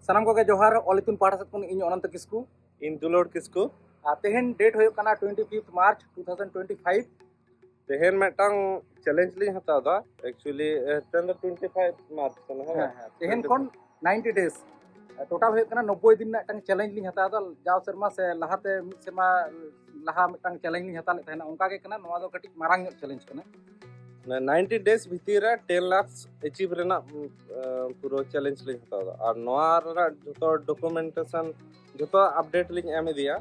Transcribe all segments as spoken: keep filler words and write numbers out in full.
ᱥᱟᱱᱟᱢ ᱠᱚᱜᱮ ᱡᱚᱦᱟᱨ, ᱚᱞ ᱤᱛᱩᱱ ᱯᱟᱦᱴᱟ ᱥᱮᱫ ᱠᱷᱚᱱ ᱤᱧ ᱚᱱᱚᱱᱛᱚ ᱠᱤᱥᱠᱩ᱾ ᱤᱧ ᱫᱩᱞᱟᱹᱲ ᱠᱤᱥᱠᱩ᱾ ᱟᱨ ᱛᱮᱦᱮᱧ ᱰᱮᱴ ᱦᱩᱭᱩᱜ ᱠᱟᱱᱟ twenty fifth March two thousand twenty five. ᱛᱮᱦᱮᱧ ᱢᱤᱫᱴᱟᱝ ᱪᱮᱞᱮᱧᱡᱽ ᱞᱤᱧ ᱦᱟᱛᱟᱣ ᱮᱫᱟ᱾ ᱮᱠᱪᱩᱭᱮᱞᱤ ᱛᱮᱦᱮᱧ ᱫᱚ ᱴᱩᱭᱮᱱᱴᱤ ᱯᱷᱟᱭᱤᱵᱷ ᱢᱟᱨᱪ ᱠᱟᱱᱟ, ᱦᱮᱸ? ᱦᱮᱸ, ᱦᱮᱸ, ᱛᱮᱦᱮᱧ ᱠᱷᱚᱱ ᱱᱟᱭᱤᱱᱴᱤ ᱰᱮᱡ, ᱴᱳᱴᱟᱞ ᱦᱩᱭᱩᱜ ᱠᱟᱱᱟ ᱱᱚᱵᱵᱳᱭ ᱫᱤᱱ ᱨᱮᱱᱟᱜ ᱢᱤᱫᱴᱟᱝ ᱪᱮᱞᱮᱧᱡᱽ ᱞᱤᱧ ᱦᱟᱛᱟᱣ ᱮᱫᱟ᱾ ᱡᱟᱣ ᱥᱮᱨᱢᱟ ᱥᱮ ᱞᱟᱦᱟᱛᱮ ᱢᱤᱫ ᱥᱮᱨᱢᱟ ᱞᱟᱦᱟ ᱢᱤᱫᱴᱟᱝ ᱪᱮᱞᱮᱧᱡᱽ ᱞᱤᱧ ᱦᱟᱛᱟᱣ ᱞᱮᱫ ᱛᱟᱦᱮᱱᱟ, ᱚᱱᱠᱟ ᱜᱮ ᱠᱟᱱᱟ᱾ ᱱᱚᱣᱟ ᱫᱚ ᱠᱟᱹᱴᱤᱡ ᱢᱟᱨᱟᱝ ᱧᱚᱜ ᱪᱮᱞᱮᱧᱡᱽ ᱠᱟᱱᱟ᱾ ᱱᱟᱭᱤᱱᱴᱤ ᱰᱮᱡ ᱵᱷᱤᱛᱤᱨ ᱨᱮ ᱴᱮᱱ ᱞᱟᱠᱷ ᱮᱪᱤᱵᱷ ᱨᱮᱱᱟᱜ ᱩᱢ, ᱟᱸ, ᱯᱩᱨᱟᱹ ᱪᱮᱞᱮᱧᱡᱽ ᱞᱤᱧ ᱦᱟᱛᱟᱣ ᱮᱫᱟ᱾ ᱟᱨ ᱱᱚᱣᱟ ᱨᱮᱱᱟᱜ ᱡᱷᱚᱛᱚ ᱰᱚᱠᱩᱢᱮᱱᱴᱮᱥᱚᱱ, ᱡᱷᱚᱛᱚ ᱟᱯᱰᱮᱴ ᱞᱤᱧ ᱮᱢ ᱤᱫᱤᱭᱟ᱾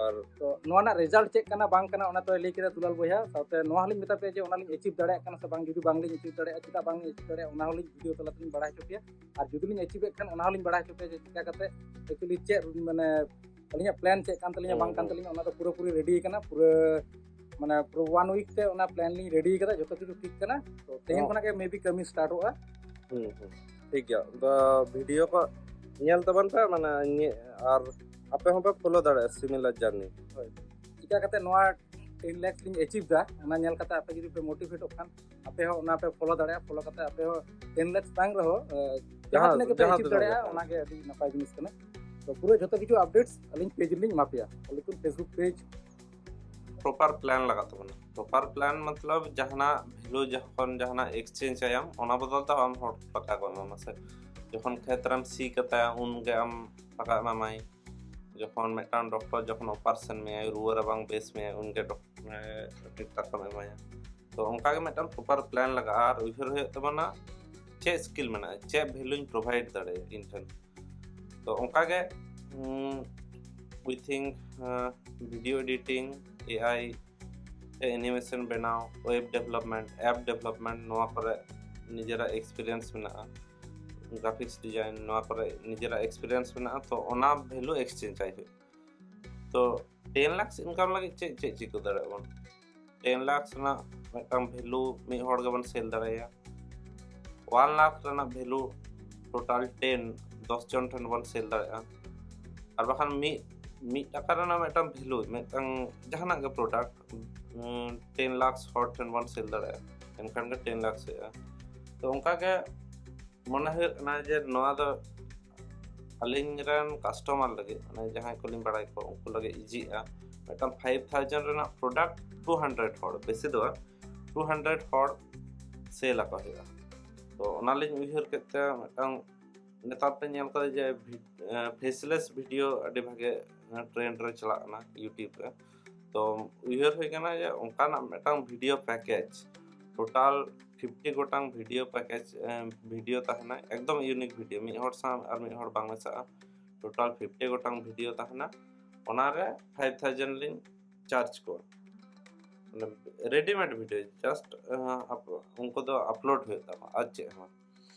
ᱟᱨ ᱛᱚ ᱱᱚᱣᱟ ᱨᱮᱱᱟᱜ ᱨᱮᱡᱟᱞᱴ ᱪᱮᱫ ᱠᱟᱱᱟ ᱵᱟᱝ ᱠᱟᱱᱟ, ᱚᱱᱟ ᱛᱚᱭ ᱞᱟᱹᱭ ᱠᱮᱫᱟ ᱫᱩᱞᱟᱞ ᱵᱚᱭᱦᱟ᱾ ᱥᱟᱶᱛᱮ ᱱᱚᱣᱟ ᱦᱚᱸᱞᱤᱧ ᱢᱮᱛᱟ ᱯᱮᱭᱟ ᱡᱮ ᱚᱱᱟᱞᱤᱧ ᱮᱪᱤᱵᱷ ᱫᱟᱲᱮᱭᱟᱜ ᱠᱟᱱᱟ ᱥᱮ ᱵᱟᱝ᱾ ᱡᱩᱫᱤ ᱵᱟᱝᱞᱤᱧ ᱮᱪᱤᱵᱷ ᱫᱟᱲᱮᱭᱟᱜᱼᱟ, ᱪᱮᱫᱟᱜ ᱵᱟᱝᱞᱤᱧ ᱮᱪᱤᱵᱷ ᱫᱟᱲᱮᱭᱟᱜᱼᱟ, ᱚᱱᱟ ᱦᱚᱸᱞᱤᱧ ᱵᱷᱤᱰᱤᱭᱳ ᱛᱟᱞᱟ ᱛᱮᱞᱤᱧ ᱵᱟᱲᱟᱭ ᱦᱚᱪᱚ ᱯᱮᱭᱟ᱾ ᱟᱨ ᱡᱩᱫᱤ ᱞᱤᱧ ᱮᱪᱤᱵᱷ ᱮᱫ ᱠᱷᱟᱱ, ᱚᱱᱟ ᱦᱚᱸᱞᱤᱧ ᱵᱟᱲᱟᱭ ᱦᱚᱪᱚ ᱯᱮᱭᱟ ᱡᱮ ᱪᱤᱠᱟ ᱠᱟᱛᱮ ᱮᱠᱪᱩᱭᱮᱞᱤ ᱪᱮᱫ, ᱢᱟᱱᱮ, ᱟᱹᱞᱤᱧᱟᱜ ᱯᱞᱮᱱ ᱪᱮᱫ ᱠᱟᱱ ᱛᱟᱹᱞᱤᱧᱟ, ᱵᱟᱝ ᱠᱟᱱ ᱛᱟᱹᱞᱤᱧᱟ, ᱚᱱᱟ ᱫᱚ ᱯᱩᱨᱟᱹᱯᱩᱨᱤ ᱨᱮᱰᱤ ᱠᱟᱱᱟ᱾ ᱯᱩᱨᱟᱹ, ᱢᱟᱱᱮ, ᱯᱩᱨᱟᱹ ᱳᱣᱟᱱ ᱩᱭᱤᱠ ᱛᱮ ᱚᱱᱟ ᱯᱞᱮᱱ ᱞᱤᱧ ᱨᱮᱰᱤ ᱠᱟᱫᱟ, ᱡᱚᱛᱚ ᱠᱤᱪᱷᱩ ᱴᱷᱤᱠ ᱠᱟᱱᱟ᱾ ᱛᱚ ᱛᱮᱦᱮᱧ ᱦᱚᱸ᱾ ᱠᱷᱚᱱᱟᱜ ᱜᱮ ᱢᱮᱵᱤ ᱠᱟᱹᱢᱤ ᱥᱴᱟᱨᱴᱚᱜᱼᱟ᱾ ᱦᱩᱸ, ᱦᱩᱸ᱾ ᱴᱷᱤᱠ ᱜᱮᱭᱟ, ᱫᱚ ᱵᱷᱤᱰᱤᱭᱳ ᱠᱚ ᱧᱮᱞ ᱛᱟᱵᱚᱱ ᱯᱮ, ᱢᱟᱱᱮ, ᱧᱮ-, ᱟᱨ ᱟᱯᱮ ᱦᱚᱸᱯᱮ ᱯᱷᱚᱞᱳ ᱫᱟᱲᱮᱭᱟᱜᱼᱟ ᱥᱤᱢᱤᱞᱟᱨ ᱡᱟᱨᱱᱤ᱾ ᱪᱤᱠᱟ ᱠᱟᱛᱮ ᱱᱚᱣᱟ ᱴᱮᱱ ᱞᱟᱠᱷ ᱞᱤᱧ ᱮᱪᱤᱵᱷ ᱫᱟ, ᱚᱱᱟ ᱧᱮᱞ ᱠᱟᱛᱮ ᱟᱯᱮ ᱡᱩᱫᱤ ᱯᱮ ᱢᱳᱴᱤᱵᱷᱮᱴᱚᱜ ᱠᱷᱟᱱ, ᱟᱯᱮ ᱦᱚᱸ ᱚᱱᱟ ᱯᱮ ᱯᱷᱚᱞᱳ ᱫᱟᱲᱮᱭᱟᱜᱼᱟ᱾ ᱯᱷᱚᱞᱳ ᱠᱟᱛᱮ ᱟᱯᱮ ᱦᱚᱸ ᱴᱮᱱ ᱞᱟᱠᱷ ᱵᱟᱝ ᱨᱮᱦᱚᱸ, ᱮ, ᱡᱟᱦᱟᱸ ᱡᱟᱦᱟᱸ ᱛᱤᱱᱟᱹᱜ ᱜᱮᱯᱮ ᱡᱟᱦᱟᱸ ᱮᱪᱤᱵᱷ ᱛᱤᱱᱟᱹᱜ ᱫᱟᱲᱮᱭᱟᱜᱼᱟ, ᱜᱮ᱾ ᱚᱱᱟᱜᱮ ᱟᱹᱰᱤ ᱱᱟᱯᱟᱭ ᱡᱤᱱᱤᱥ ᱠᱟᱱᱟ᱾ ᱛᱚ ᱯᱩᱨᱟᱹ ᱡᱷᱚᱛᱚ ᱠᱤᱪᱷᱩ ᱟᱯᱰᱮᱴᱥ ᱟᱹᱞᱤᱧ ᱯᱮᱡᱽ ᱨᱮᱞᱤᱧ ᱮᱢᱟ ᱯᱮᱭᱟ, ᱚᱞ ᱤᱛᱩᱱ ᱯᱷᱮᱥᱵᱩᱠ ᱯᱮᱡᱽ᱾ ᱯᱨᱚᱯᱟᱨ ᱯᱞᱮᱱ ᱞᱟᱜᱟᱜ ᱛᱟᱵᱚᱱᱟ᱾ ᱯᱨᱚᱯᱟᱨ ᱯᱞᱮᱱ ᱢᱚᱛᱞᱚᱵ ᱡᱟᱦᱟᱱᱟᱜ ᱵᱷᱮᱞᱩ ᱡᱚᱠᱷᱚᱱ ᱡᱟᱦᱟᱱᱟᱜ ᱮᱠᱥᱪᱮᱧᱡᱽ ᱟᱭᱟᱢ, ᱚᱱᱟ ᱵᱚᱫᱚᱞ ᱛᱮ ᱟᱢ ᱦᱚᱲ ᱴᱟᱠᱟ ᱠᱚ ᱮᱢᱟᱢᱟ ᱥᱮ᱾ ᱡᱚᱠᱷᱚᱱ ᱠᱷᱮᱛ ᱨᱮᱢ ᱥᱤ ᱠᱟᱛᱟᱭᱟ, ᱩᱱᱜᱮ ᱟᱢ ᱴᱟᱠᱟ ᱮᱢᱟᱢᱟᱭ᱾ ᱡᱚᱠᱷᱚᱱ ᱢᱤᱫᱴᱟᱝ ᱰᱚᱠᱴᱚᱨ ᱡᱚᱠᱷᱚᱱ ᱚᱯᱟᱨᱮᱥᱚᱱ ᱢᱮᱭᱟᱭ, ᱨᱩᱣᱟᱹ ᱨᱟᱵᱟᱝ ᱵᱮᱥ ᱢᱮᱭᱟᱭ, ᱩᱱᱜᱮ ᱰᱚᱠ-, ᱢᱟᱱᱮ ᱴᱟᱠᱟᱢ ᱮᱢᱟᱭᱟ᱾ ᱛᱚ ᱚᱱᱠᱟᱜᱮ ᱢᱤᱫᱴᱟᱝ ᱯᱨᱚᱯᱟᱨ ᱯᱞᱮᱱ ᱞᱟᱜᱟᱜᱼᱟ᱾ ᱟᱨ ᱩᱭᱦᱟᱹᱨ ᱦᱩᱭᱩᱜ ᱛᱟᱵᱚᱱᱟ ᱪᱮᱫ ᱥᱠᱤᱞ ᱢᱮᱱᱟᱜᱼᱟ, ᱪᱮᱫ ᱵᱷᱮᱞᱩᱧ ᱯᱨᱳᱵᱷᱟᱭᱤᱰ ᱫᱟᱲᱮᱭᱟᱜᱼᱟ ᱤᱧ ᱴᱷᱮᱱ᱾ ᱛᱚ ᱚᱱᱠᱟᱜᱮ, ᱩᱸ, we think, ᱟᱸ, video editing, ᱮ ᱟᱭ ᱛᱮ ᱮᱱᱤᱢᱮᱥᱚᱱ ᱵᱮᱱᱟᱣ, ᱳᱭᱮᱵ ᱰᱮᱵᱷᱞᱚᱯᱢᱮᱱᱴ, ᱮᱯ ᱰᱮᱵᱷᱞᱚᱯᱢᱮᱱᱴ, ᱱᱚᱣᱟ ᱠᱚᱨᱮ ᱱᱤᱡᱮᱨᱟᱜ ᱮᱠᱥᱯᱤᱨᱤᱭᱮᱱᱥ ᱢᱮᱱᱟᱜᱼᱟ᱾ ᱜᱨᱟᱯᱷᱤᱠᱥ ᱰᱤᱡᱟᱭᱤᱱ, ᱱᱚᱣᱟ ᱠᱚᱨᱮ ᱱᱤᱡᱮᱨᱟᱜ ᱮᱠᱥᱯᱤᱨᱤᱭᱮᱱᱥ ᱢᱮᱱᱟᱜᱼᱟ᱾ ᱛᱚ ᱚᱱᱟ ᱵᱷᱮᱞᱩ ᱮᱠᱥᱪᱮᱧᱡᱽ ᱟᱭ ᱦᱩᱭᱩᱜᱼᱟ᱾ ᱛᱚ ᱴᱮᱱ ᱞᱟᱠᱷ ᱤᱱᱠᱟᱢ ᱞᱟᱹᱜᱤᱫ ᱪᱮᱫ ᱪᱮᱫ ᱪᱤᱠᱟᱹ ᱫᱟᱲᱮᱭᱟᱜᱼᱟ ᱵᱚᱱ? ᱴᱮᱱ ᱞᱟᱠᱷ ᱨᱮᱱᱟᱜ ᱢᱤᱫᱴᱟᱝ ᱵᱷᱮᱞᱩ ᱢᱤᱫ ᱦᱚᱲ ᱜᱮᱵᱚᱱ ᱥᱮᱞ ᱫᱟᱲᱮᱭᱟᱭᱟ᱾ ᱳᱣᱟᱱ ᱞᱟᱠᱷ ᱨᱮᱱᱟᱜ ᱵᱷᱮᱞᱩ ᱴᱳᱴᱟᱞ ᱴᱮᱱ, ᱫᱚᱥ ᱡᱚᱱ ᱴᱷᱮᱱ ᱵᱚᱱ ᱥᱮᱞ ᱫᱟᱲᱮᱭᱟᱜᱼᱟ᱾ ᱟᱨ ᱵᱟᱠᱷᱟᱱ ᱢᱤᱫ, ᱢᱤᱫ ᱴᱟᱠᱟ ᱨᱮᱱᱟᱜ ᱢᱤᱫᱴᱟᱝ ᱵᱷᱮᱞᱩ, ᱢᱤᱫᱴᱟᱝ ᱡᱟᱦᱟᱱᱟᱜ ᱜᱮ ᱯᱨᱚᱰᱟᱠᱴ, ᱴᱮᱱ ᱞᱟᱠᱷ ᱦᱚᱲ ᱴᱷᱮᱱ ᱵᱚᱱ ᱥᱮᱞ ᱫᱟᱲᱮᱭᱟᱜᱼᱟ, ᱮᱱᱠᱷᱟᱱ ᱜᱮ ᱴᱮᱱ ᱞᱟᱠᱷ ᱦᱩᱭᱩᱜᱼᱟ᱾ ᱛᱚ ᱚᱱᱠᱟᱜᱮ ᱢᱚᱱᱮ ᱦᱩᱭᱩᱜ ᱠᱟᱱᱟ ᱡᱮ ᱱᱚᱣᱟ ᱫᱚ ᱟᱹᱞᱤᱧ ᱨᱮᱱ ᱠᱟᱥᱴᱚᱢᱟᱨ ᱞᱟᱹᱜᱤᱫ, ᱢᱟᱱᱮ ᱡᱟᱦᱟᱸᱭ ᱠᱚᱞᱤᱧ ᱵᱟᱲᱟᱭ ᱠᱚᱣᱟ, ᱩᱱᱠᱩ ᱞᱟᱹᱜᱤᱫ ᱤᱡᱤᱜᱼᱟ᱾ ᱢᱤᱫᱴᱟᱝ ᱯᱷᱟᱭᱤᱵᱷ ᱛᱷᱟᱣᱡᱮᱱᱰ ᱨᱮᱱᱟᱜ ᱯᱨᱚᱰᱟᱠᱴ ᱴᱩ ᱦᱟᱱᱰᱨᱮᱰ ᱦᱚᱲ, ᱵᱮᱥᱤ ᱫᱚ ᱵᱟᱝ, ᱴᱩ ᱦᱟᱱᱰᱨᱮᱰ ᱦᱚᱲ ᱥᱮᱞ ᱟᱠᱚ ᱦᱩᱭᱩᱜᱼᱟ᱾ ᱛᱚ ᱚᱱᱟᱞᱤᱧ ᱩᱭᱦᱟᱹᱨ ᱠᱮᱫ ᱛᱮ ᱢᱤᱫᱴᱟᱝ, ᱱᱮᱛᱟᱨ ᱯᱮ ᱧᱮᱞ ᱠᱟᱫᱟ ᱡᱮ ᱯᱷᱮᱥᱞᱮᱥ ᱵᱷᱤᱰᱤᱭᱳ ᱟᱹᱰᱤ ᱵᱷᱟᱜᱮ ᱴᱨᱮᱱᱰ ᱨᱮ ᱪᱟᱞᱟᱜ ᱠᱟᱱᱟ YouTube ᱨᱮ᱾ ᱛᱚ ᱩᱭᱦᱟᱹᱨ ᱦᱩᱭ ᱠᱟᱱᱟ ᱡᱮ ᱚᱱᱠᱟᱱᱟᱜ ᱢᱤᱫᱴᱟᱝ ᱵᱷᱤᱰᱤᱭᱳ ᱯᱮᱠᱮᱡᱽ, ᱴᱳᱴᱟᱞ ᱯᱷᱤᱯᱴᱤ ᱜᱚᱴᱟᱝ ᱵᱷᱤᱰᱤᱭᱳ ᱯᱮᱠᱮᱡᱽ, ᱵᱷᱤᱰᱤᱭᱳ ᱛᱟᱦᱮᱱᱟ, ᱮᱠᱫᱚᱢ ᱤᱭᱩᱱᱤᱠ ᱵᱷᱤᱰᱤᱭᱳ, ᱢᱤᱫ ᱦᱚᱲ ᱥᱟᱶ ᱟᱨ ᱢᱤᱫ ᱦᱚᱲ ᱵᱟᱝ ᱢᱮᱥᱟᱜᱼᱟ᱾ ᱴᱳᱴᱟᱞ ᱯᱷᱤᱯᱴᱤ ᱜᱚᱴᱟᱝ ᱵᱷᱤᱰᱤᱭᱳ ᱛᱟᱦᱮᱱᱟ, ᱚᱱᱟᱨᱮ ᱯᱷᱟᱭᱤᱵᱷ ᱛᱷᱟᱣᱡᱮᱱᱰ ᱞᱤᱧ ᱪᱟᱨᱡᱽ ᱠᱚᱣᱟ᱾ ᱢᱟᱱᱮ ᱨᱮᱰᱤᱢᱮᱰ ᱵᱷᱤᱰᱤᱭᱳ, ᱡᱟᱥᱴ ᱩᱱᱠᱩ ᱫᱚ ᱟᱯᱞᱳᱰ ᱦᱩᱭᱩᱜ ᱛᱟᱢᱟ, ᱟᱨ ᱪᱮᱫ ᱦᱚᱸ ᱵᱟᱝ᱾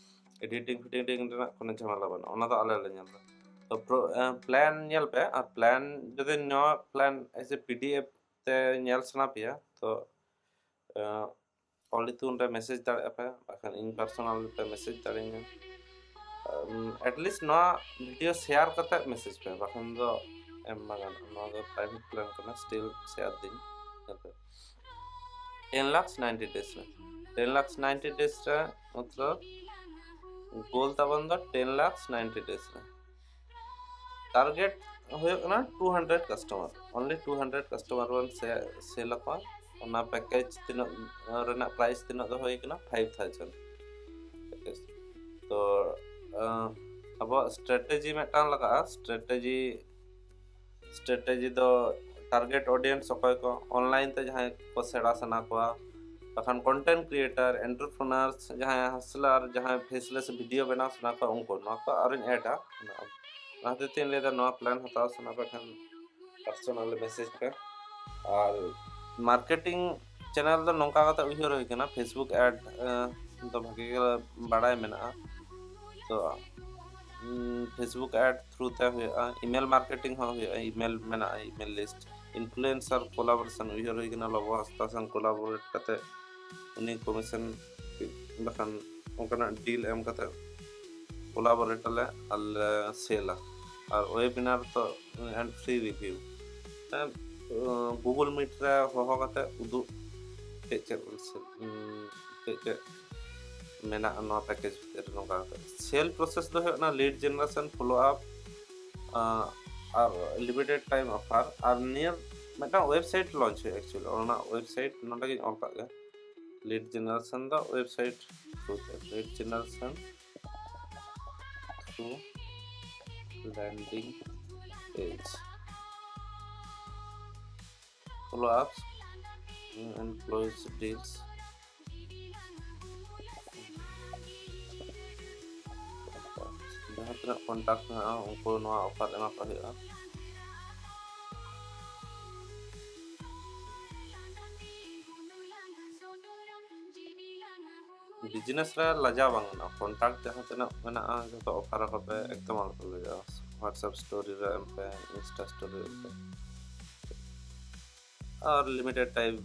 ᱮᱰᱤᱴᱤᱝ ᱯᱷᱮᱰᱤᱴᱤᱝ ᱨᱮᱱᱟᱜ ᱠᱳᱱᱳ ᱡᱷᱟᱢᱮᱞᱟ ᱵᱟᱹᱱᱩᱜᱼᱟ, ᱚᱱᱟ ᱫᱚ ᱟᱞᱮ ᱞᱮ ᱧᱮᱞ ᱮᱫᱟ᱾ ᱛᱚ ᱯᱞᱟᱱ ᱧᱮᱞ ᱯᱮ, ᱟᱨ ᱯᱞᱟᱱ ᱡᱩᱫᱤ ᱱᱚᱣᱟ ᱯᱞᱟᱱ ᱮᱡ ᱮ ᱯᱤᱰᱤᱮᱯᱷ ᱛᱮ ᱧᱮᱞ ᱥᱟᱱᱟ ᱯᱮᱭᱟ, ᱛᱚ ᱚᱞ ᱤᱛᱩᱱ ᱨᱮ ᱢᱮᱥᱮᱡᱽ ᱫᱟᱲᱮᱭᱟᱜᱼᱟ ᱯᱮ, ᱵᱟᱠᱷᱟᱱ ᱤᱧ ᱯᱟᱨᱥᱚᱱᱟᱞ ᱯᱮ ᱢᱮᱥᱮᱡᱽ ᱫᱟᱲᱮᱭᱟᱹᱧᱟ᱾ ᱮᱴᱞᱤᱥᱴ ᱱᱚᱣᱟ ᱵᱷᱤᱰᱤᱭᱳ ᱥᱮᱭᱟᱨ ᱠᱟᱛᱮ ᱢᱮᱥᱮᱡᱽ ᱯᱮ, ᱵᱟᱠᱷᱟᱱ ᱫᱚ ᱮᱢ ᱵᱟᱝ ᱜᱟᱱᱚᱜᱼᱟ᱾ ᱱᱚᱣᱟ ᱫᱚ ᱯᱨᱟᱭᱵᱷᱮᱴ ᱯᱞᱟᱱ ᱠᱟᱱᱟ, ᱥᱴᱤᱞ ᱥᱮᱭᱟᱨ ᱫᱤᱧ᱾ ᱧᱮᱞ ᱯᱮ, ᱴᱮᱱ ᱞᱟᱠᱷᱥ ᱱᱟᱭᱤᱱᱴᱤ ᱰᱮᱡᱽ ᱨᱮ, ᱴᱮᱱ ᱞᱟᱠᱷᱥ ᱱᱟᱭᱤᱱᱴᱤ ᱰᱮᱡᱽ ᱨᱮ, ᱢᱚᱛᱞᱚᱵ ᱜᱳᱞ ᱛᱟᱵᱚᱱ ᱫᱚ ᱴᱮᱱ ᱞᱟᱠᱷᱥ ᱱᱟᱭᱤᱱᱴᱤ ᱰᱮᱡᱽ ᱨᱮ᱾ ᱴᱟᱨᱜᱮᱴ ᱦᱩᱭᱩᱜ ᱠᱟᱱᱟ two hundred customer, ᱚᱱᱞᱤ two hundred customer ᱵᱚᱱ ᱥᱮᱞ ᱟᱠᱚᱣᱟ᱾ ᱚᱱᱟ ᱯᱮᱠᱮᱡᱽ ᱛᱤᱱᱟᱹᱜ ᱨᱮᱱᱟᱜ ᱯᱨᱟᱭᱤᱥ ᱛᱤᱱᱟᱹᱜ ᱫᱚᱦᱚ ᱦᱩᱭ ᱠᱟᱱᱟ? Five thousand. ᱛᱚ ᱟᱵᱚᱣᱟᱜ ᱥᱴᱨᱮᱴᱮᱡᱤ ᱢᱤᱫᱴᱟᱝ ᱞᱟᱜᱟᱜᱼᱟ᱾ ᱥᱴᱨᱮᱴᱮᱡᱤ ᱥᱴᱨᱮᱴᱮᱡᱤ ᱫᱚ ᱴᱟᱨᱜᱮᱴ ᱚᱰᱤᱭᱮᱱᱥ ᱚᱠᱚᱭ ᱠᱚ ᱚᱱᱞᱟᱭᱤᱱ ᱛᱮ ᱡᱟᱦᱟᱸᱭ ᱠᱚ ᱥᱮᱬᱟ ᱥᱟᱱᱟ ᱠᱚᱣᱟ, ᱵᱟᱠᱷᱟᱱ ᱠᱚᱱᱴᱮᱱᱴ ᱠᱨᱤᱭᱮᱴᱟᱨ, ᱮᱱᱴᱟᱨᱯᱨᱮᱱᱟᱨᱥ, ᱡᱟᱦᱟᱸᱭ ᱦᱟᱥᱞᱟᱨ, ᱡᱟᱦᱟᱸᱭ ᱯᱷᱮᱥᱞᱮᱥ ᱵᱷᱤᱰᱤᱭᱳ ᱵᱮᱱᱟᱣ ᱥᱟᱱᱟ ᱠᱚᱣᱟ, ᱩᱱᱠᱩ ᱱᱚᱣᱟ ᱠᱚ ᱟᱨᱚᱧ ᱮᱰᱟ᱾ ᱚᱱᱟ ᱦᱚᱛᱮᱡ ᱛᱮᱧ ᱞᱟᱹᱭᱫᱟ, ᱱᱚᱣᱟ ᱯᱞᱟᱱ ᱦᱟᱛᱟᱣ ᱥᱟᱱᱟ ᱯᱮ ᱠᱷᱟᱱ ᱯᱟᱨᱥᱚᱱᱟᱞ ᱢᱮᱥᱮᱡᱽ ᱯᱮ᱾ ᱟᱨ ᱢᱟᱨᱠᱮᱴᱤᱝ ᱪᱮᱱᱮᱞ ᱫᱚ ᱱᱚᱝᱠᱟ ᱠᱟᱛᱮ ᱩᱭᱦᱟᱹᱨ ᱦᱩᱭ ᱠᱟᱱᱟ, ᱯᱷᱮᱥᱵᱩᱠ ᱮᱰ ᱫᱚ ᱵᱷᱟᱜᱮ ᱜᱮ ᱵᱟᱲᱟᱭ ᱢᱮᱱᱟᱜᱼᱟ᱾ ᱛᱚ ᱯᱷᱮᱥᱵᱩᱠ ᱮᱰ ᱛᱷᱨᱩ ᱛᱮ ᱦᱩᱭᱩᱜᱼᱟ, ᱤᱢᱮᱞ ᱢᱟᱨᱠᱮᱴᱤᱝ ᱦᱚᱸ ᱦᱩᱭᱩᱜᱼᱟ, ᱤᱢᱮᱞ ᱢᱮᱱᱟᱜᱼᱟ, ᱤᱢᱮᱞ ᱞᱤᱥᱴ, ᱤᱱᱯᱷᱞᱩᱭᱮᱱᱥᱟᱨ ᱠᱳᱞᱟᱵᱳᱨᱮᱥᱚᱱ ᱩᱭᱦᱟᱹᱨ ᱦᱩᱭ ᱠᱟᱱᱟ, ᱞᱚᱵᱚ ᱦᱟᱸᱥᱫᱟ ᱥᱟᱶ ᱠᱳᱞᱟᱵᱳᱨᱮᱴ ᱠᱟᱛᱮ ᱩᱱᱤ ᱠᱚᱢᱤᱥᱚᱱ ᱵᱟᱠᱷᱟᱱ ᱚᱱᱠᱟᱱᱟᱜ ᱰᱤᱞ ᱮᱢ ᱠᱟᱛᱮ ᱠᱳᱞᱟᱵᱳᱨᱮᱴ ᱟᱞᱮ ᱟᱨ ᱞᱮ ᱥᱮᱞᱟ᱾ ᱟᱨ ᱳᱭᱮᱵᱤᱱᱟᱨ ᱛᱚ and free review, Google Meet ᱨᱮ ᱦᱚᱦᱚ ᱠᱟᱛᱮ ᱩᱫᱩᱜ ᱪᱮᱫ ᱪᱮᱫ ᱪᱮᱫ ᱪᱮᱫ ᱢᱮᱱᱟᱜᱼᱟ ᱱᱚᱣᱟ ᱯᱮᱠᱮᱡᱽ ᱵᱷᱤᱛᱤᱨ ᱨᱮ ᱱᱚᱝᱠᱟ ᱠᱟᱛᱮ᱾ Sale process ᱫᱚ ᱦᱩᱭᱩᱜ ᱠᱟᱱᱟ lead generation, follow up, ᱟᱨ limited time offer, ᱟᱨ ᱱᱤᱭᱟᱹ ᱢᱤᱫᱴᱟᱝ website launch ᱦᱩᱭᱩᱜᱼᱟ actually᱾ ᱚᱱᱟ website ᱱᱚᱰᱮ ᱜᱤᱧ ᱚᱞ ᱠᱟᱜ ᱜᱮ᱾ Lead generation ᱫᱚ website through ᱛᱮ, lead generation through landing page, follow ups, employees deals, ᱡᱟᱦᱟᱸ ᱛᱤᱱᱟᱹᱜ contact ᱢᱮᱱᱟᱜᱼᱟ ᱩᱱᱠᱩ ᱱᱚᱣᱟ offer ᱮᱢᱟ ᱠᱚ ᱦᱩᱭᱩᱜᱼᱟ᱾ Business ᱨᱮ ᱞᱟᱡᱟᱣ ᱵᱟᱝ ᱜᱟᱱᱚᱜᱼᱟ᱾ Contact ᱡᱟᱦᱟᱸ ᱛᱤᱱᱟᱹᱜ ᱢᱮᱱᱟᱜᱼᱟ ᱡᱚᱛᱚ offer ᱟᱠᱚ ᱯᱮ, ᱮᱠᱫᱚᱢ ᱟᱞᱚᱯᱮ ᱞᱟᱡᱟᱜᱼᱟ᱾ WhatsApp story ᱨᱮ ᱮᱢ ᱯᱮ, Insta story ᱨᱮ ᱮᱢ ᱯᱮ᱾ ᱟᱨ limited time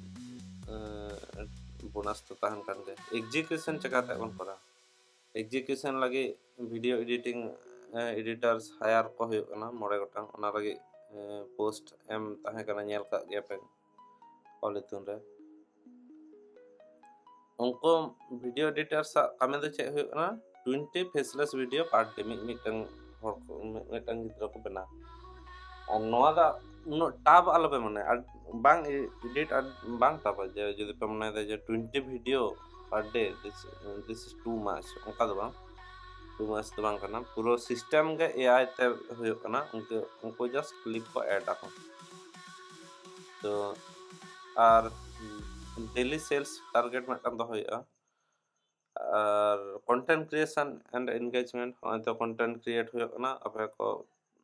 bonus ᱫᱚ ᱛᱟᱦᱮᱱ ᱠᱟᱱ ᱜᱮᱭᱟ᱾ Execution ᱪᱮᱠᱟᱛᱮ ᱵᱚᱱ ᱠᱚᱨᱟᱣᱟ? Execution ᱞᱟᱹᱜᱤᱫ video editing editors hire ᱠᱚ ᱦᱩᱭᱩᱜ ᱠᱟᱱᱟ ᱢᱚᱬᱮ ᱜᱚᱴᱟᱝ᱾ ᱚᱱᱟ ᱞᱟᱹᱜᱤᱫ post ᱮᱢ ᱛᱟᱦᱮᱸ ᱠᱟᱱᱟ, ᱧᱮᱞ ᱠᱟᱜ ᱜᱮᱭᱟ ᱯᱮ ᱚᱞ ᱤᱛᱩᱱ ᱨᱮ᱾ ᱩᱱᱠᱩ video editors ᱟᱜ ᱠᱟᱹᱢᱤ ᱫᱚ ᱪᱮᱫ ᱦᱩᱭᱩᱜ ᱠᱟᱱᱟ? Twenty faceless video per day᱾ ᱢᱤᱫ ᱢᱤᱫᱴᱟᱝ ᱦᱚᱲ ᱠᱚ, ᱢᱤᱫ ᱢᱤᱫᱴᱟᱝ ᱜᱤᱫᱽᱨᱟᱹ ᱠᱚ ᱵᱮᱱᱟᱣ᱾ ᱟᱨ ᱱᱚᱣᱟ ᱫᱚ ᱩᱱᱟᱹᱜ tough ᱟᱞᱚᱯᱮ ᱢᱚᱱᱮᱭᱟ, ᱟᱨ ᱵᱟᱝ edit ᱟᱨ ᱵᱟᱝ tough-ᱟ᱾ ᱡᱮ ᱡᱩᱫᱤ ᱯᱮ ᱢᱚᱱᱮᱭᱮᱫᱟ ᱡᱮ twenty video per day, this, this is too much, ᱚᱱᱠᱟ ᱫᱚ ᱵᱟᱝ, too much ᱫᱚ ᱵᱟᱝ ᱠᱟᱱᱟ᱾ ᱯᱩᱨᱟᱹ system ᱜᱮ AI ᱛᱮ ᱦᱩᱭᱩᱜ ᱠᱟᱱᱟ᱾ ᱩᱱᱠᱩ, ᱩᱱᱠᱩ just clip ᱠᱚ add ᱟᱠᱚ᱾ ᱛᱚ ᱟᱨ daily sales target ᱢᱤᱫᱴᱟᱝ ᱫᱚᱦᱚ ᱦᱩᱭᱩᱜᱼᱟ᱾ ᱟᱨ content creation and engagement, ᱦᱚᱸᱜᱼᱚᱭ ᱛᱚ content create ᱦᱩᱭᱩᱜ ᱠᱟᱱᱟ, ᱟᱯᱮ ᱠᱚ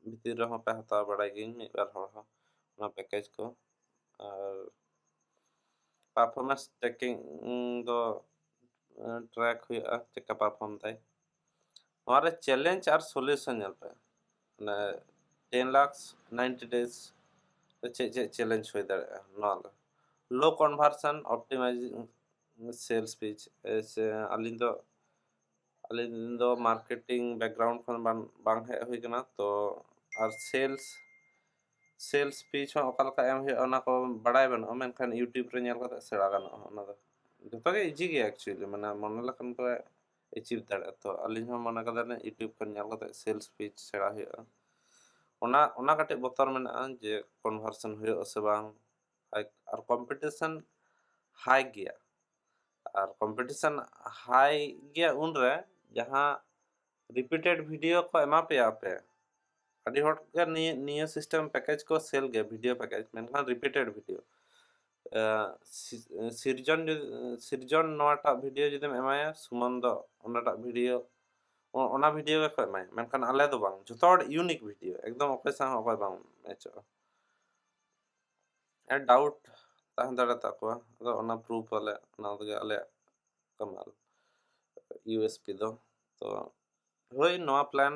ᱵᱷᱤᱛᱤᱨ ᱨᱮᱦᱚᱸ ᱯᱮ ᱦᱟᱛᱟᱣ ᱵᱟᱲᱟᱭ ᱜᱤᱭᱟᱹᱧ ᱢᱤᱫ ᱵᱟᱨ ᱦᱚᱲ ᱦᱚᱸ ᱚᱱᱟ package ᱠᱚ᱾ ᱟᱨ performance tracking ᱫᱚ track ᱦᱩᱭᱩᱜᱼᱟ, ᱪᱮᱫᱠᱟ perform ᱫᱟᱭ᱾ ᱱᱚᱣᱟ ᱨᱮ challenge ᱟᱨ solution ᱧᱮᱞ ᱯᱮ, ᱢᱟᱱᱮ ten lakhs ninety days ᱨᱮ ᱪᱮᱫ ᱪᱮᱫ challenge ᱦᱩᱭ ᱫᱟᱲᱮᱭᱟᱜᱼᱟ᱾ ᱱᱚᱣᱟ ᱫᱚ low conversion, optimizing sales pitch᱾ ᱥᱮ ᱟᱹᱞᱤᱧ ᱫᱚ, ᱟᱹᱞᱤᱧ ᱫᱚ marketing background ᱠᱷᱚᱱ ᱵᱟᱝ, ᱵᱟᱝ ᱦᱮᱡ ᱦᱩᱭ ᱠᱟᱱᱟ, ᱛᱚ ᱟᱨ sales, sales pitch ᱦᱚᱸ ᱚᱠᱟ ᱞᱮᱠᱟ ᱮᱢ ᱦᱩᱭᱩᱜᱼᱟ ᱚᱱᱟ ᱠᱚ ᱵᱟᱲᱟᱭ ᱵᱟᱹᱱᱩᱜᱼᱟ, ᱢᱮᱱᱠᱷᱟᱱ YouTube ᱨᱮ ᱧᱮᱞ ᱠᱟᱛᱮ ᱥᱮᱬᱟ ᱜᱟᱱᱚᱜᱼᱟ ᱚᱱᱟ ᱫᱚ᱾ ᱡᱚᱛᱚ ᱜᱮ ᱤᱡᱤ ᱜᱮᱭᱟ actually, ᱢᱟᱱᱮ ᱢᱚᱱᱮ ᱞᱮᱠᱷᱟᱱ ᱯᱮ ᱮᱪᱤᱵᱷ ᱫᱟᱲᱮᱭᱟᱜᱼᱟ᱾ ᱛᱚ ᱟᱹᱞᱤᱧ ᱦᱚᱸ ᱢᱚᱱᱮ ᱠᱟᱫᱟᱞᱤᱧ YouTube ᱠᱷᱚᱱ ᱧᱮᱞ ᱠᱟᱛᱮ ᱥᱮᱞᱥ ᱯᱤᱪ ᱥᱮᱬᱟ ᱦᱩᱭᱩᱜᱼᱟ᱾ ᱚᱱᱟ ᱚᱱᱟ ᱠᱟᱹᱴᱤᱡ ᱵᱚᱛᱚᱨ ᱢᱮᱱᱟᱜᱼᱟ ᱡᱮ ᱠᱚᱱᱵᱷᱟᱨᱥᱚᱱ ᱦᱩᱭᱩᱜᱼᱟ ᱥᱮ ᱵᱟᱝ, ᱟᱨ ᱠᱚᱢᱯᱤᱴᱤᱥᱚᱱ ᱦᱟᱭ ᱜᱮᱭᱟ᱾ ᱟᱨ ᱠᱚᱢᱯᱤᱴᱤᱥᱚᱱ ᱦᱟᱭ ᱜᱮᱭᱟ ᱩᱱᱨᱮ ᱡᱟᱦᱟᱸ ᱨᱤᱯᱤᱴᱮᱰ ᱵᱷᱤᱰᱤᱭᱳ ᱠᱚ ᱮᱢᱟ ᱯᱮᱭᱟ ᱟᱯᱮ᱾ ᱟᱹᱰᱤ ᱦᱚᱲ ᱜᱮ ᱱᱤᱭᱟᱹ ᱱᱤᱭᱟᱹ ᱥᱤᱥᱴᱮᱢ ᱯᱮᱠᱮᱡᱽ ᱠᱚ ᱥᱮᱞ ᱜᱮᱭᱟ, ᱵᱷᱤᱰᱤᱭᱳ ᱯᱮᱠᱮᱡᱽ, ᱢᱮᱱᱠᱷᱟᱱ ᱨᱤᱯᱤᱴᱮᱰ ᱵᱷᱤᱰᱤᱭᱳ ᱥᱤᱨᱡᱚᱱ ᱡᱩᱫᱤ ᱥᱤᱨᱡᱚᱱ ᱱᱚᱣᱟᱴᱟᱜ ᱵᱷᱤᱰᱤᱭᱳ ᱡᱩᱫᱤᱢ ᱮᱢᱟᱭᱟ, ᱥᱩᱢᱚᱱ ᱫᱚ ᱚᱱᱟᱴᱟᱜ ᱵᱷᱤᱰᱤᱭᱳ ᱚ- ᱚᱱᱟ ᱵᱷᱤᱰᱤᱭᱳ ᱜᱮᱠᱚ ᱮᱢᱟᱭᱟ, ᱢᱮᱱᱠᱷᱟᱱ ᱟᱞᱮ ᱫᱚ ᱵᱟᱝ, ᱡᱷᱚᱛᱚ ᱦᱚᱲ ᱤᱭᱩᱱᱤᱠ ᱵᱷᱤᱰᱤᱭᱳ, ᱮᱠᱫᱚᱢ ᱚᱠᱚᱭ ᱥᱟᱶ ᱦᱚᱸ ᱚᱠᱚᱭ ᱵᱟᱝ ᱢᱮᱪᱚᱜᱼᱟ᱾ ᱰᱟᱣᱩᱴ ᱛᱟᱦᱮᱸ ᱫᱟᱲᱮ ᱛᱟᱠᱚᱣᱟ, ᱟᱫᱚ ᱚᱱᱟ ᱯᱨᱩᱯᱷ ᱟᱞᱮ, ᱚᱱᱟ ᱛᱮᱜᱮ ᱟᱞᱮᱭᱟᱜ ᱠᱟᱢᱟᱞ, ᱤᱭᱩ ᱮᱥ ᱯᱤ ᱫᱚ᱾ ᱛᱚ ᱦᱳᱭ, ᱱᱚᱣᱟ ᱯᱞᱟᱱ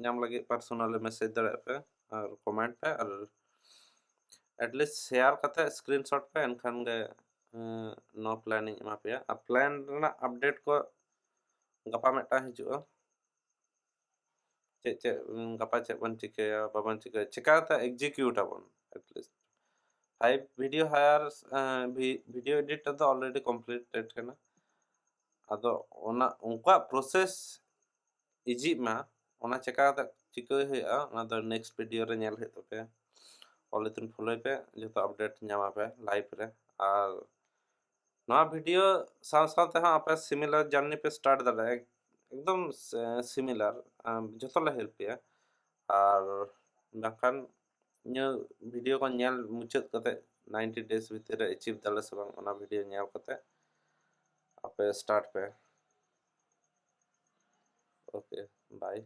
ᱧᱟᱢ ᱞᱟᱹᱜᱤᱫ ᱯᱟᱨᱥᱳᱱᱟᱞᱤ ᱢᱮᱥᱮᱡᱽ ᱫᱟᱲᱮᱭᱟᱜ ᱯᱮ ᱟᱨ ᱠᱚᱢᱮᱱᱴ ᱯᱮ ᱟᱨ ᱮᱴᱞᱤᱥᱴ ᱥᱮᱭᱟᱨ ᱠᱟᱛᱮ ᱥᱠᱨᱤᱱᱥᱚᱴ ᱯᱮ, ᱮᱱᱠᱷᱟᱱ ᱜᱮ ᱮᱸ, ᱱᱚᱣᱟ ᱯᱞᱟᱱ ᱤᱧ ᱮᱢᱟ ᱯᱮᱭᱟ᱾ ᱟᱨ ᱯᱞᱟᱱ ᱨᱮᱱᱟᱜ ᱟᱯᱰᱮᱴ ᱠᱚ ᱜᱟᱯᱟ ᱢᱤᱫᱴᱟᱝ ᱦᱤᱡᱩᱜᱼᱟ᱾ ᱪᱮᱫ ᱪᱮᱫ ᱩᱸ, ᱜᱟᱯᱟ ᱪᱮᱫ ᱵᱚᱱ ᱪᱤᱠᱟᱹᱭᱟ, ᱵᱟᱵᱚᱱ ᱪᱤᱠᱟᱹᱭᱟ, ᱪᱤᱠᱟᱹᱛᱮ ᱮᱠᱡᱤᱠᱤᱭᱩᱴ ᱟᱵᱚᱱ ᱮᱴᱞᱤᱥᱴ ᱯᱷᱟᱭᱤᱵᱷ ᱵᱷᱤᱰᱤᱭᱳ ᱦᱟᱭᱟᱨ ᱵᱷᱤᱰᱤᱭᱳ ᱮᱰᱤᱴ ᱫᱚ ᱚᱞᱨᱮᱰᱤ ᱠᱚᱢᱯᱞᱤᱴᱮᱰ ᱠᱟᱱᱟ᱾ ᱟᱫᱚ ᱚᱱᱟ ᱩᱱᱠᱩᱣᱟᱜ ᱯᱨᱚᱥᱮᱥ ᱤᱡᱤᱜ ᱢᱟ, ᱚᱱᱟ ᱪᱮᱠᱟ ᱠᱟᱛᱮ ᱪᱤᱠᱟᱹᱭ ᱦᱩᱭᱩᱜᱼᱟ, ᱚᱱᱟ ᱫᱚ ᱱᱮᱠᱥᱴ ᱵᱷᱤᱰᱤᱭᱳ ᱨᱮ ᱧᱮᱞ ᱦᱩᱭᱩᱜ ᱛᱟᱯᱮᱭᱟ᱾ ᱚᱞ ᱤᱛᱩᱱ ᱯᱷᱚᱞᱳᱭ ᱯᱮ, ᱡᱚᱛᱚ ᱟᱯᱰᱮᱴ ᱧᱟᱢᱟ ᱯᱮ ᱞᱟᱭᱤᱵᱷ ᱨᱮ᱾ ᱟᱨ ᱱᱚᱣᱟ ᱵᱷᱤᱰᱤᱭᱳ ᱥᱟᱶ ᱥᱟᱶ ᱛᱮᱦᱚᱸ ᱟᱯᱮ ᱥᱤᱢᱤᱞᱟᱨ ᱡᱟᱨᱱᱤ ᱯᱮ ᱥᱴᱟᱨᱴ ᱫᱟᱲᱮᱭᱟᱜᱼᱟ, ᱮᱠᱫᱚᱢ ᱥᱤᱢᱤᱞᱟᱨ, ᱡᱚᱛᱚ ᱞᱮ ᱦᱮᱞᱯ ᱯᱮᱭᱟ᱾ ᱟᱨ ᱵᱟᱝᱠᱷᱟᱱ ᱤᱧᱟᱹᱜ ᱵᱷᱤᱰᱤᱭᱳ ᱠᱚ ᱧᱮᱞ ᱢᱩᱪᱟᱹᱫ ᱠᱟᱛᱮ ᱱᱟᱭᱤᱱᱴᱤ ᱰᱮᱡᱽ ᱵᱷᱤᱛᱤᱨ ᱨᱮ ᱮᱪᱤᱵᱷ ᱫᱟᱞᱮ ᱥᱮ ᱵᱟᱝ, ᱚᱱᱟ ᱵᱷᱤᱰᱤᱭᱳ ᱧᱮᱞ ᱠᱟᱛᱮ ᱟᱯᱮ ᱥᱴᱟᱨᱴ ᱯᱮ᱾ Okay, bye.